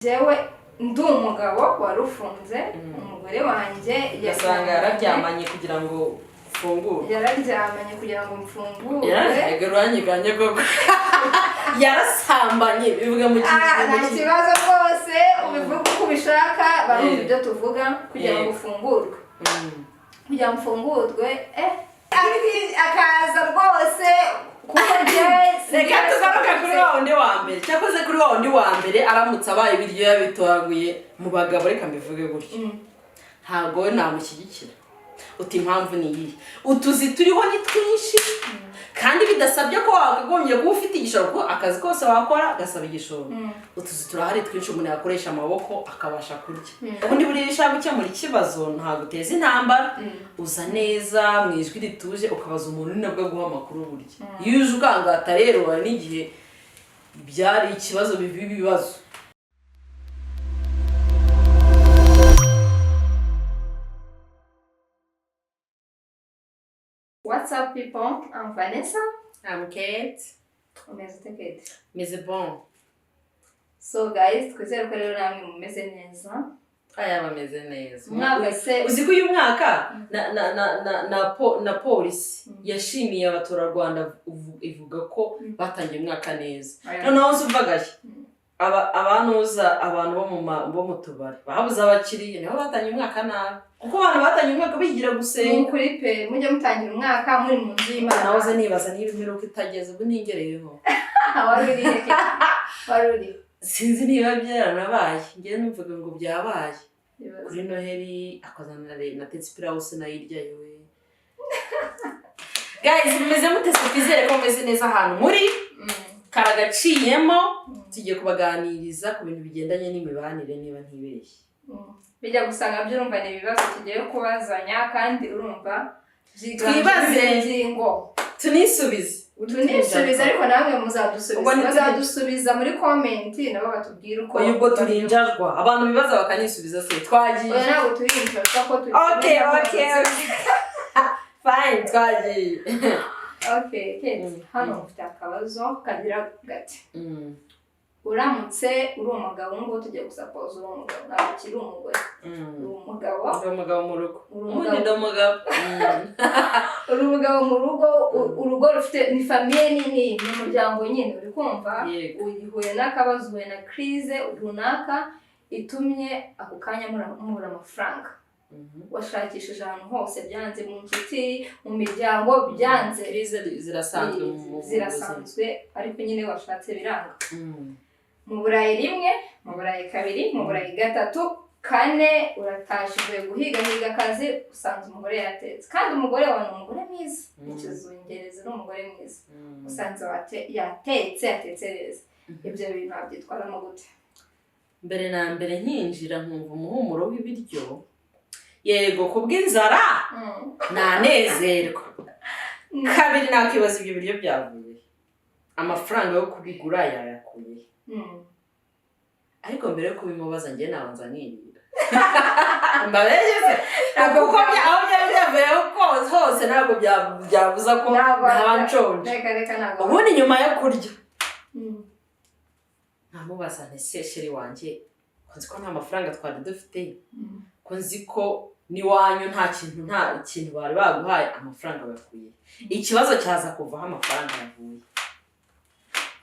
Njyewe ndi umugabo wari ufunze, umugore wanjye Ugasanga yararyamanye kugira ngo ufungure. Yararyamanye kugira ngo mfungure. Yararyaga, uranyiganye koko, yarasambanye bivuga mu Ah, nta mu kibazo rwose, ubivuga uko ubishaka, barumva ibyo tuvuga kugira ngo ufungurwe. Kugira ngo mfungurwe, akaza rwose kuko njyewe Reka tugaruke kuri wa wundi wa mbere. Cyakoze kuri wa wundi wa mbere, aramutse abaye ibiryo yabitoraguye mu bagabo, reka mbivuge gutyo, ntabwo we namushyigikira. Uti impamvu ni iyihe? Utuzi turiho ni twinshi kandi bidasabye ko wakagombye kuba ufite igishoro, kuko akazi kose wakora gasaba igishoro. Utuzi turahari twinshi umuntu yakoresha amaboko akabasha kurya. Ubundi buriya iyo ushaka gukemura ikibazo, ntabwo uteza intambara, uza neza mu ijwi rituje, ukabaza umuntu, ni nabwo aguha amakuru. Burya iyo uje ukangata rero, hari n'igihe byari ikibazo biba ibibazo. What's up, people? I'm Vanessa. I'm Kate. Umeze ute, Kate? Meze bon. So guys, twizere ko rero namwe mumeze neza. Aya, bameze neza. Umwaka se? Uzi ko uyu mwaka na polisi yashimiye abaturarwanda, ivuga ko batangiye umwaka neza. Oya. Noneho uzi umvagaye abantuza, abantu bo mu tubari babuze abakiriya, nibo batangiye umwaka nabi, kuko abantu batangiye umwaka bigira Ni gusenga. ukuri pe, mujye mutangira umwaka muri mu nzu y'Imana. Nahoze nibaza niba imperuka itageze ubu ntingereyeho. Wari uri he, Kate? Wari uri? Sinzi niba byaranabaye, njyewe numvaga ngo byabaye kuri Noheli, akazana natetse ipirawu sinayirya yewe. Guys, mumeze mute se? Twizere ko mumeze neza ahantu muri. Karagaciyemo, tugiye kubaganiriza ku bintu bigendanye n'imibanire, niba ntibeshye. Bijya gusa nabyo, urumva ni ibibazo tugiye kubazanya kandi urumva byiganjemo Twibaze. ingingo. Tunisubize. Tunisubiza, ariko namwe muzadusubiza. Ubwo Bazadusubiza muri comment, nabo batubwire uko. Oya, ubwo turinjajwa, abantu bibaza bakanisubiza se, twagiye. Oya, ntabwo turinjajwa ko turi Okay, fine, twagiye. Okay, Kate, hano mfite akabazo kagira gati: uramutse uri umugabo, ubu ngubu tugiye gusapoza uri umugabo, ntabwo ukiri umugore, uri umugabo. Ndi umugabo mu rugo. Uri Ubundi umugabo. ndi umugabo. Uri umugabo mu rugo, urugo rufite, ni famille nini, ni umuryango nyine, uri kumva? Yego. Uhuye n'akabazo, uhuye na crise runaka itumye ako kanya mubura amafaranga. Washakishije ahantu hose byanze, mu nshuti, mu miryango byanze. Crise zirasanzwe mu buzima. Zirasanzwe, ariko nyine washatse biranga. Mu Burayi rimwe, mu Burayi kabiri, mu Burayi gatatu, kane, uratashe, uvuye guhigahiga akazi, usanze umugore yatetse, kandi umugore wawe ni umugore mwiza, ikizungerezi, ni umugore mwiza. Usanze yatetse, yatetse neza. Ibyo bintu wabyitwaramo gute? Mbere na mbere nkinjira nkumva umuhumuro w'ibiryo, yego, kubw'inzara nanezerwa. Kabiri, nakibaza ibyo biryo byavuye he? Amafaranga yo kubigura yayakuye he? Ariko mbere yo kubimubaza, njye nabanza nkirira, mbabeshye se? Kuko aho byari byavuye hose ntabwo byabuza ko Ntabwo ntaba nshonje. Reka reka, ntabwo. Ubundi nyuma yo kurya nkamubaza nti: "Se chéri wanjye, ko nzi ko nta mafaranga twari dufite, ko nzi ko n'iwanyu nta kintu bari baguhaye, amafaranga bakuye?" Ikibazo cyaza kuvaho amafaranga yavuye.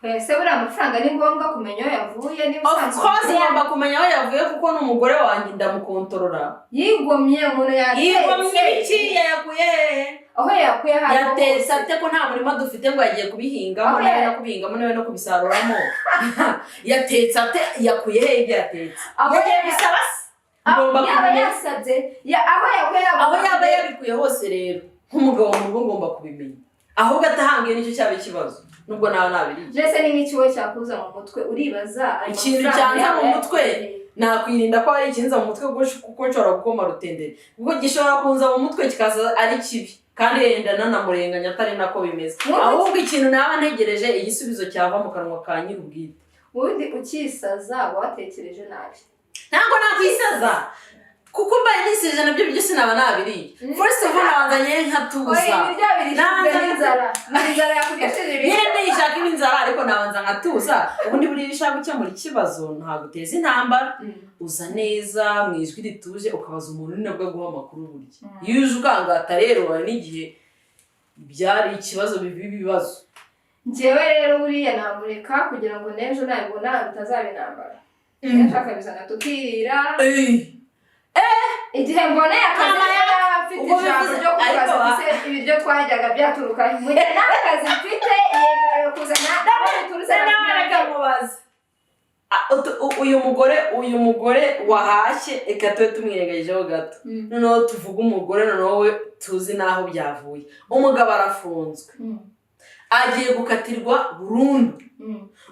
Ese buriya amafaranga ni ngombwa kumenya aho yavuye niba Of usanzwe course ngomba kumenya aho yavuye, kuko ni umugore wanjye, ndamukontorora. Yigomye umuntu Yigomye yatetse. ibiki? Yayakuye hehe? Aho yakuye hariho Yatetse hose. ate, ko nta murima dufite ngo yagiye kubihingamo? Aho Nawe no kubihingamo, nawe no kubisaruramo. Yatetse ate? Yakuye hehe ibyo yatetse? Aho Yagiye gusaba se? Ngomba yaba kubimenya. yasabye, aho yakuye ntabwo Aho yaba yabikuye hose rero, nk'umugabo mu rugo ngomba kubimenya. Ahubwo atahangiye nicyo cyaba ikibazo, nubwo nawe nabiriye. Mbese ni nk'iki wowe cyakuza mu mutwe uribaza ayo Ikintu mafaranga cyanza yaba mu mutwe, yakuye? Nakwirinda ko hari ikinza mu mutwe, kuko nshobora gukoma rutenderi, kuko gishobora kuza mu mutwe kikaza ari kibi, kandi yenda nanamurenganya atari nako bimeze. Ahubwo ikintu naba ntegereje, igisubizo cyava mu kanwa ka nyir'ubwite. Ubundi ukisaza watekereje nabi. Ntabwo nakwisaza. Kuko mbaye nisirije, nabyo biryo sinaba nabiriye. First of all, nabanza nyewe nkatuza. Oya, ibiryo birishijwe n'inzara, ni inzara yakurishije ibiryo. Nyine niyishaka inzara, ariko nabanza nkatuza. Ubundi buriya iyo ushaka gukemura ikibazo, ntabwo uteza intambara. Uza neza mu ijwi rituje, ukabaza umuntu, ni nabwo aguha amakuru. Burya iyo uje ukangata rero, hari n'igihe byari ikibazo biba ibibazo. Njyewe rero buriya namureka kugira ngo n'ejo nabibona bitazaba intambara. Iyo nshaka bizana tukirira. Igihe mboneye akazi, Mama nibwo naba mfite ubwo ijambo bivuze- ryo kubaza. Ariko Ese ibiryo twaryaga byaturuka he? Mu gihe nta kazi mfite, yemerewe kuzana aho biturutse. Nawe reka mubaze. Uyu mugore wahashye, reka tube tumwirengagijeho gato. Noneho tuvuge umugore, noneho we tuzi n'aho byavuye. Umugabo arafunzwe, agiye gukatirwa burundu.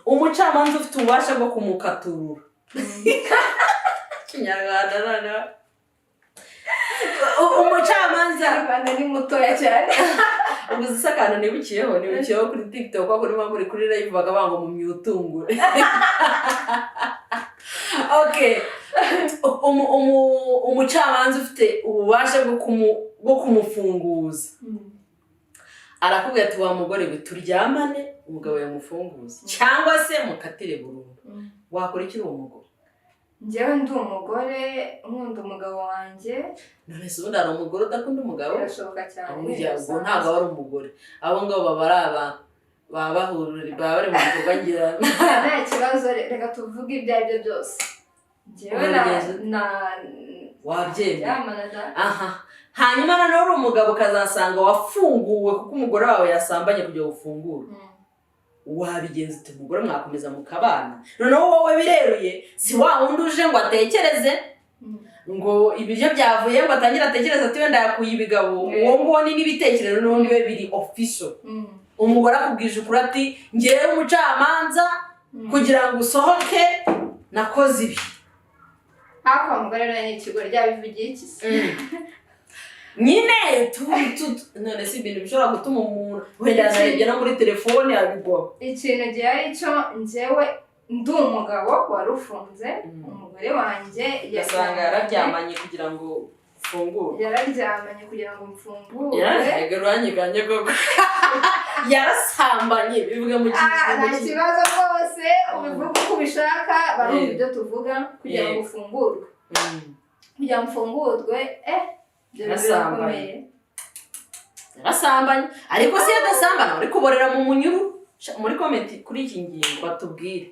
Umucamanza ufite ububasha bwo kumukaturura, Kinyarwanda, noneho umucamanza Rwanda ni mutoya cyane. Ubwo uzi akantu nibukiyeho kuri TikTok, aho niba muri kuri live bakavuga ngo mumyutungure. Okay, umucamanza ufite ububasha bwo kumufunguza arakubwira ati: "Wa mugore we, turyamane," umugabo yamufunguza, "cyangwa se mukatire burundu." Wakora iki uwo mugore? Njyewe ndi umugore nkunda umugabo wanjye. None se ubundi hari umugore udakunda umugabo? Birashoboka cyane. Burya ubwo ntabwo aba ari umugore, abo ngabo baba ari aba baba bahurira, baba bari mu bikorwa ngirana. Nta kibazo, reka tuvuge ibyo ari byo byose. Njyewe na Ubigenza na Wabyemera? Ryamana da. Aha, hanyuma noneho uri umugabo, ukazasanga wafunguwe kuko umugore wawe yasambanye kugira ngo ufungure. Wabigenza ute? Umugore mwakomeza mukabana? Noneho wowe bireruye, si wa wundi uje ngo atekereze ngo ibiryo byavuye, ngo atangire atekereze ati wenda yakuye ibigabo. Uwo nguwo ni n'ibitekerezo n'ubundi we biri official. Umugore akubwije ukuri ati: "Ngewe umucamanza, kugira ngo usohoke nakoze ibi." Ariko uwo mugore nawe ni ikigori, ryabivugiye iki se? Nyine tu tu tu- none si ibintu bishobora gutuma umuntu wenda yanarebye no muri telefone abigwa. Ikintu gihari cyo, njyewe ndi umugabo wari ufunze, umugore wanjye Ugasanga yararyamanye kugira ngo ufungure. Yararyamanye kugira ngo mfungure. Yararyaga, uranyiganye koko, yarasambanye, bivuga mu Ah, nta kintu. kibazo rwose, ubivuga uko ubishaka, barumva ibyo tuvuga. Kugira ngo ufungurwe, kugira ngo mfungurwe, ibyo bintu Yarasambanye. birakomeye. Yarasambanye, ariko se yadasambana uri kuborera mu munyuru? Muri comment kuri iki ngingo batubwire.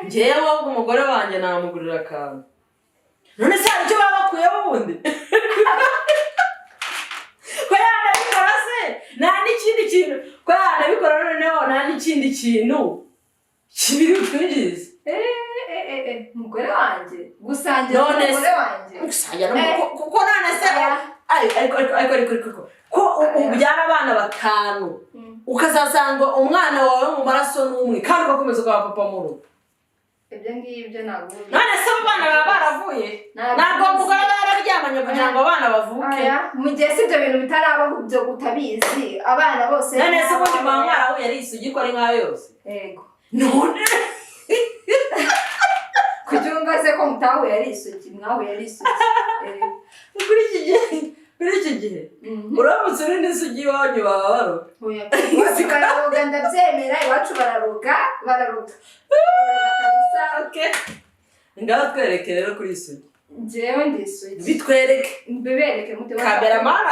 Njyewe ahubwo umugore wanjye namugurira akantu. None se hari icyo baba bakuyeho ubundi ko yanabikora se? Nta n'ikindi kintu ko yanabikora, noneho nta n'ikindi kintu kibiri butwinjirize. Umugore wanjye, gusangira None se- n'umugore wanjye. Gusangira kuko none se Oya. ariko ariko ariko ariko ariko ko ubyara abana batanu, ukazasanga umwana wawe mu maraso n'umwe, kandi ugakomeza ukaba papa mu rugo? Ibyo ngibyo ntabwo None se abo bana baba baravuye? Ntabwo uwo mugore aba yararyamanye kugira ngo abana bavuke? Oya, mu gihe si ibyo bintu bitarabaho, ibyo utabizi, abana bose None se ubundi muba mwarahuye ari isugi, ko ari nkayo yose? Yego. None Kuki wumva se ko mutahuye ari isugi? Mwahuye ari isugi. Kuri iki gihe uramutse uri n'isugi, iwanyu baba baroga. Oya, iwacu bararoga, ndabyemera, iwacu bararoga, bararoga. Bararoga kabisa. Okay, ngaho twereke rero kuri isugi. Njyewe ndi isugi. Bitwereke. Mbibereke mute? Cameraman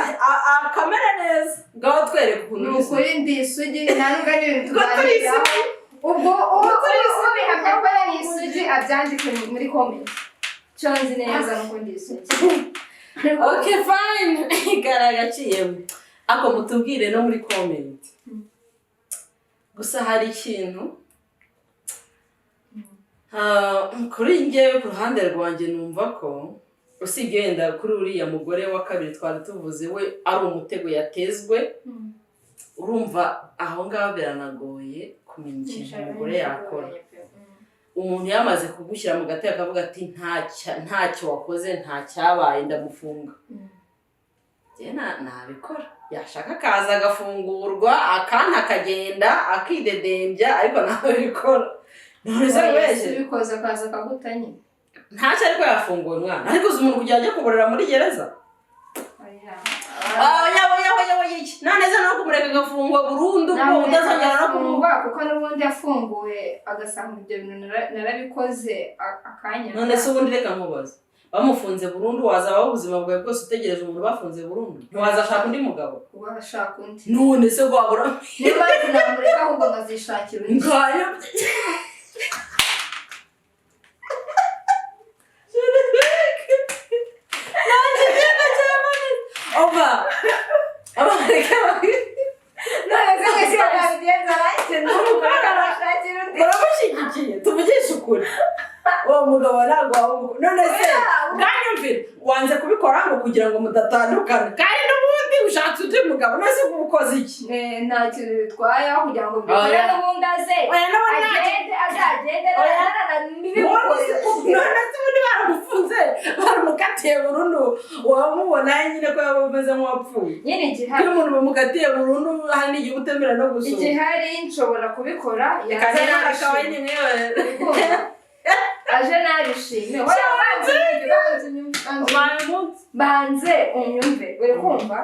akamera neza, ngaho twereke ukuntu Ni uri isugi. ukuri ndi isugi, nta nubwo ari ibintu Ngo turi tuganiraho. isugi. Ubwo Ngo turi isugi. ubihamya ko yari isugi abyandike muri comment. Icyo nzi neza nuko ndi isugi. Okay, fine, karagaciyemo ako, mutubwire no muri comment. Gusa hari ikintu, kuri njyewe, ku ruhande rwanjye, numva ko usibye wenda kuri uriya mugore wa kabiri twari tuvuze, we ari umutego yatezwe. Urumva aho ngaho biranagoye kumenya ikintu umugore yakora. Umuntu yamaze kugushyira mu gatego, akavuga ati "Ntacyo wakoze, nta cyabaye, ndamufunga." Njye nabikora, yashaka akaza agafungurwa, akanta akagenda akidedembya, ariko ntabikora. None se wese Ubikoze akaza akaguta nyine. Ntacyo, ariko yafunguwe mwana. Ariko uzi umuntu kugira ajye kuborera muri gereza? Oya. Oya, oya, oya, oya, iki none se no kumureka agafungwa burundu, ubwo utazongera no Afungwa, kuko n'ubundi afunguwe agasanga ibyo bintu narabikoze akanya. None se ubundi reka nkubaze, bamufunze burundu, wazabaho ubuzima bwawe bwose utegereje umuntu bafunze burundu? Ntiwazashaka undi mugabo? Washaka undi. None se wabura? Niyo mpamvu namureka, ahubwo nkazishakira undi. Ngayo. Oba abareka. None se mwese nabigenza nanjye numureka nkashakira undi? Baramushyigikiye, tuvugishe ukuri, uwo mugabo ntabwo waba umugabo. None se bwanyumvira, wanze kubikora ngo kugira ngo mudatandukana, kandi n'ubundi ushatse undi mugabo. None se uba ukoze iki? Nta kintu bitwaye, aho kugira ngo mbikore Oya. n'ubundi aze Oya, n'ubundi agende, azagende. Oya. Nbimukorere. None se ubundi baramufunze, baramukatiye burundu, wamubona nyine ko yaba ameze nk'uwapfuye? Nyine igihari Iyo umuntu bamukatiye burundu, hari n'igihe uba utemera no gusura. Igihari nshobora kubikora. Reka Yaza niba akaba nabishime. nyine. Aje nabishime. Oya, banze unyumve, banze unyumve, banze Ubaye umunsi. Banze unyumve. Uri kumva,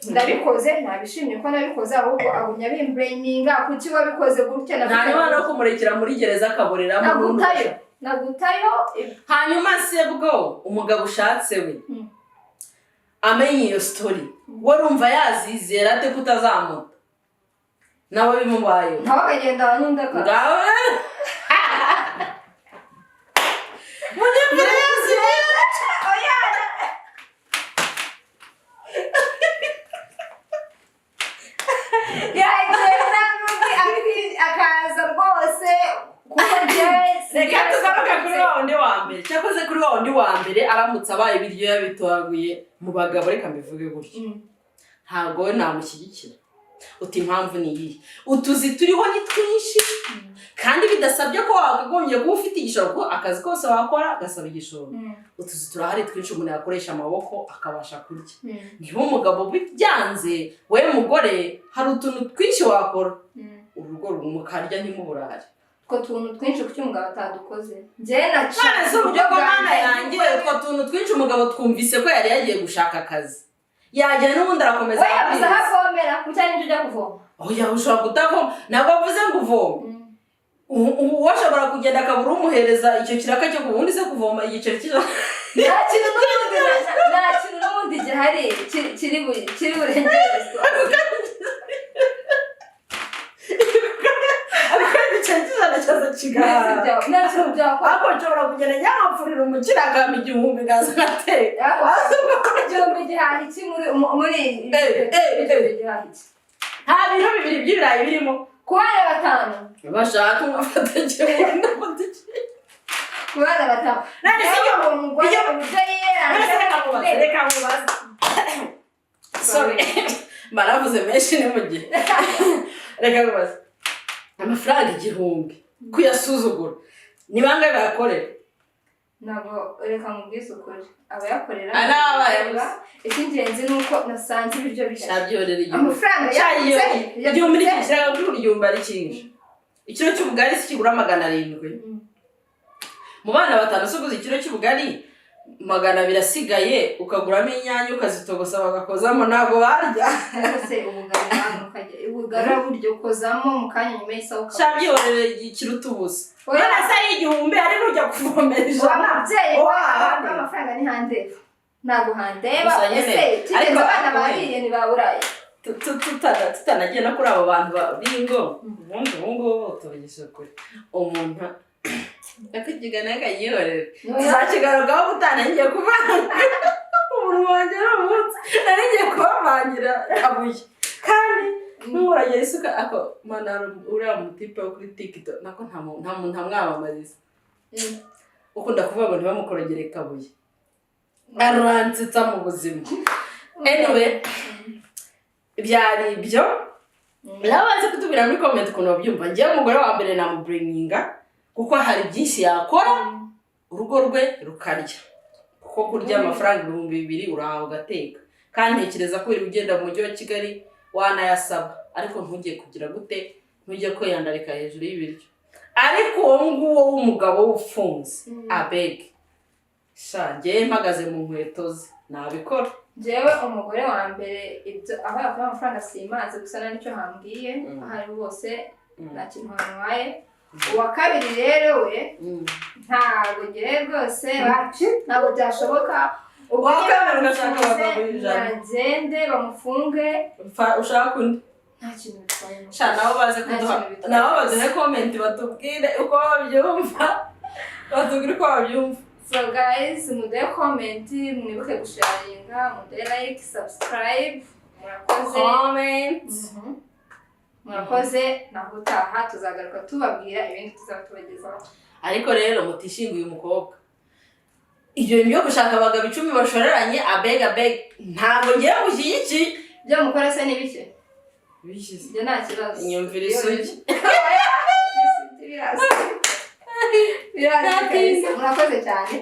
ndabikoze, ntabishimye ko nabikoze, ahubwo agumya bimblaminga: kuki wabikoze gutya? Nta n'umwana wo kumurekera muri gereza akaboreramo burundu. Nagutayo, nagutayo. Hanyuma se bwo umugabo ushatse we amenye iyo story, we urumva yazizera ate ko utazamuta nawe bimubayeho? Nawe akagenda n'undi akaza. Ngawe munyumvire yazizera. Oya. Yagenda n'undi akaza rwose, kuko njyewe Reka tugaruke kuri wa wundi wa mbere. Cyakoze kuri wa wundi wa mbere, aramutse abaye ibiryo yabitoraguye mu bagabo, reka mbivuge gutyo, ntabwo we namushyigikira. Uti impamvu ni iyihe? Utuzi turiho ni twinshi, kandi bidasabye ko wakagombye kuba ufite igishoro, kuko akazi kose wakora gasaba igishoro. Utuzi turahari twinshi umuntu yakoresha amaboko akabasha kurya. Niba umugabo byanze, wowe mugore hari utuntu twinshi wakora, urugo mukarya ntimuburare. Utwo tuntu twinshi kuki umugabo atadukoze? Njyewe naca None se uburyo bwo, Mana yanjye, utwo tuntu twinshi umugabo twumvise ko yari yagiye gushaka akazi, yagera n'ubundi arakomeza We yabuze aho akabwiriza. avomera, kuki ari ujya kuvoma? Oya, ushobora kutavoma, ntabwo avuze ngo uvome. Uwo ashobora kugenda akabura umuhereza icyo kiraka cyo ubundi se kuvoma igiceri cy'ijana. Nta kintu n'ubundi gihari kiri burengere. Ariko igiceri cy'ijana cyaza kigahaha. Nta kintu byakora. Ariko nshobora kugenda nyamapfurira umukire akampa 1000, ngaza ngateka. 1000 gihaha iki muri 1000 gihaha iki? Nta biro 2 by'ibirayi birimo. Ku bana batanu? Bashaka umufata 1000 ndafata ikindi. Ku bana batanu? None se Uwo mugore uburyo None se reka nkubaze, reka nkubaze, sorry, baravuze menshi, ni mu gihe. Reka nkubaze, amafaranga 1000 kuyasuzugura, ni bangahe bayakorera? Ntabwo, reka mubwize ukuri, abayakorera Ah, n'abaye gusa. Icy'ingenzi ni uko nasanze ibiryo bihari. Shabyihorera 1000. Amafaranga yakutse. 1000 ni ikirago kuri 1000 ari cyinshi. Ikiro cy'ubugari si kigura 700? Mu bana batanu se uguze ikiro cy'ubugari, 200 asigaye ukaguramo inyanya ukazitogosa bagakozamo, ntabwo barya? Ariko se ubugari bwana, ukajya ubugari buryo ukozamo mu kanya nyuma y'isaha ukaba Shabyihorere, ikiruta ubusa. Oya. None se ari 1000, ari n'ujya kuvomera Wa 100? mubyeyi Wa, we, amafaranga ni handeba, ntabwo handeba. Gusa nyine, Ese kigeze ariko abana ariko bariye ntibaburaye? Tutanagiye no kuri abo bantu b'ingo, ubundi ubu ngubu tuvugisha ukuri, umuntu akakigana akagihorera, tuzakigarukaho ubutaha. Ngiye kuvanga umuntu wanjye ni umunsi nari ngiye kubavangira kabuye, kandi n'uragira isuka ako mana. Uriya mutipe wo kuri TikTok, nako nta muntu ntamwamamariza, ukunda kuvuga ngo ntibamukorogere kabuye, aransetsa mu buzima. Anyway, byari ibyo. Nawe bazi kutubwira muri comment ukuntu babyumva. Ngewe umugore wa mbere namublaminga, kuko hari byinshi yakora urugo rwe rukarya, kuko kurya amafaranga 2000 urahaha ugateka, kandi ntekereza ko uri ugenda mu mujyi wa Kigali wanayasaba, ariko ntujye kugira gute, ntujye kwiyandarika hejuru y'ibiryo. Ariko uwo nguwo w'umugabo ufunze, abeg. Sha, njyewe mpagaze mu nkweto ze nabikora. Njyewe umugore wa mbere, ibyo aho yakuye amafaranga simazi, gusa nta nicyo hambwiye. Aho ari bose nta kintu hantwaye. Uwa kabiri rero we, ntabwo ngewe rwose, ntabwo byashoboka. Ubwo Uwa niba kabiri ugashaka bamufunze, abagabo 100. nagende bamufunge. Ushaka undi. Nta kintu bitwaye. Sha, nabo baze Nta kuduha kintu bitwaye. Nabo baduhe comment, batubwire uko babyumva, batubwire uko babyumva. So guys, muduhe comment, mwibuke gusharinga, muduhe like, subscribe. Murakoze. Comment. Murakoze, naho utaha tuzagaruka tubabwira ibindi tuzaba tubagezaho. Ariko rero mutishinguye umukobwa, ibyo bintu byo gushaka abagabo 10 bashoreranye, abeg, abeg, ntabwo ngiye gushyigikiye. Ibyo mukora se ni bike? Bishyize. Ibyo nta kibazo. Inyumvire isugi. Birazi, birazi kabisa. Murakoze cyane.